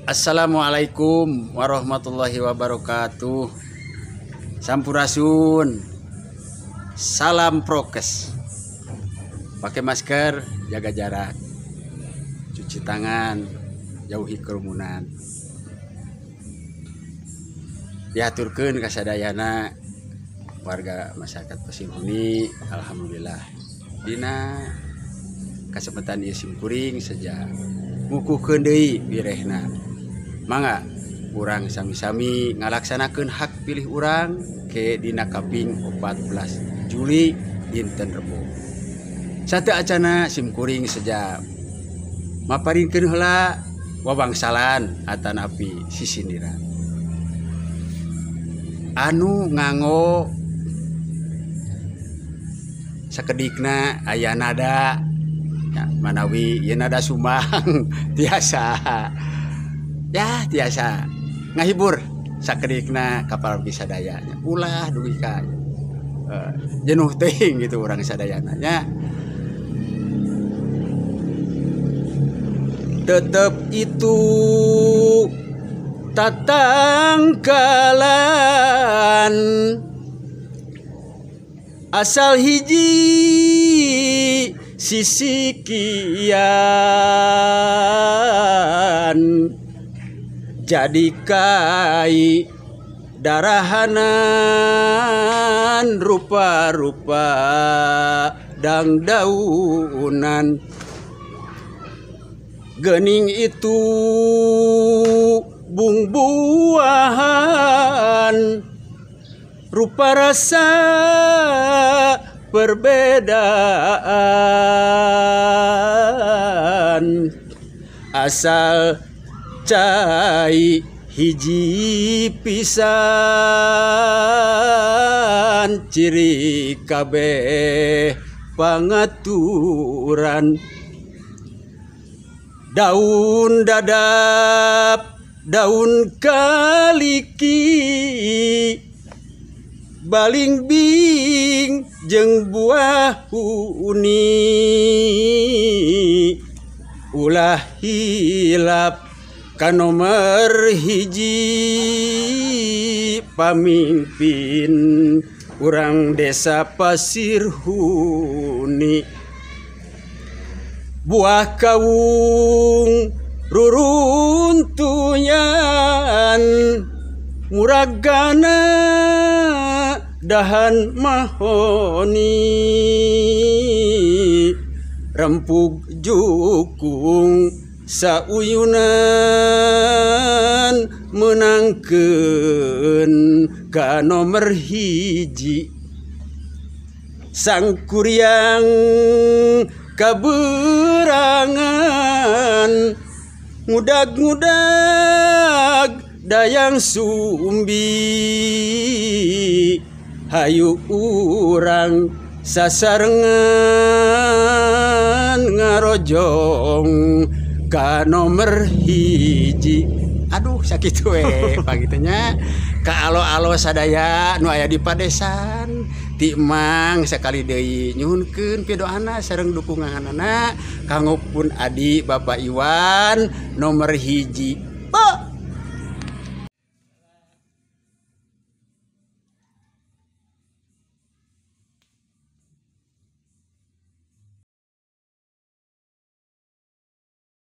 Assalamualaikum warahmatullahi wabarakatuh. Sampurasun. Salam prokes. Pakai masker, jaga jarak, cuci tangan, jauhi kerumunan. Diaturkeun ka sadayana warga masyarakat Pasirhuni. Alhamdulillah dina kesempatan ieu simkuring seja ngukuhkeun deui wirehna. Mangga urang sami-sami ngalaksanakeun hak pilih urang ke dina kaping 14 Juli dinten Rebo. Satu acana simkuring seja maparinkeun heula wawangsalan atanapi sisindiran anu nganggo sakedikna aya nada ya, manawi ieu nada Sumbang tiasa ya tiasa ngahibur sakedikna kapal sadaya ulah dugi ka jenuh teuing gitu urang sadayana nya. Tetep itu tatangkalan asal hiji sisikian jadi kai darahanan rupa-rupa dangdaunan gening itu bungbuahan rupa rasa perbedaan asal cai hiji pisan ciri kabeh pangaturan daun dadap daun kaliki balingbing jeung buah huni ulah hilap ka nomor hiji pamimpin urang desa Pasirhuni. Buah kawung ruruntuyan muragana dahan mahoni rempug jukung sauyunan menangkeun ka nomor hiji sangkuriang kaberangan ngudag-ngudag dayang sumbi hayu urang sasarengan ngarojong ka nomor hiji. Aduh sakitu we pangitunya ka alo-alo sadaya nu aya di padesan ti Mang sakali deui nyuhunkeun pidoana sareng dukunganana kanggo pun adi Bapak Iwan nomor hiji.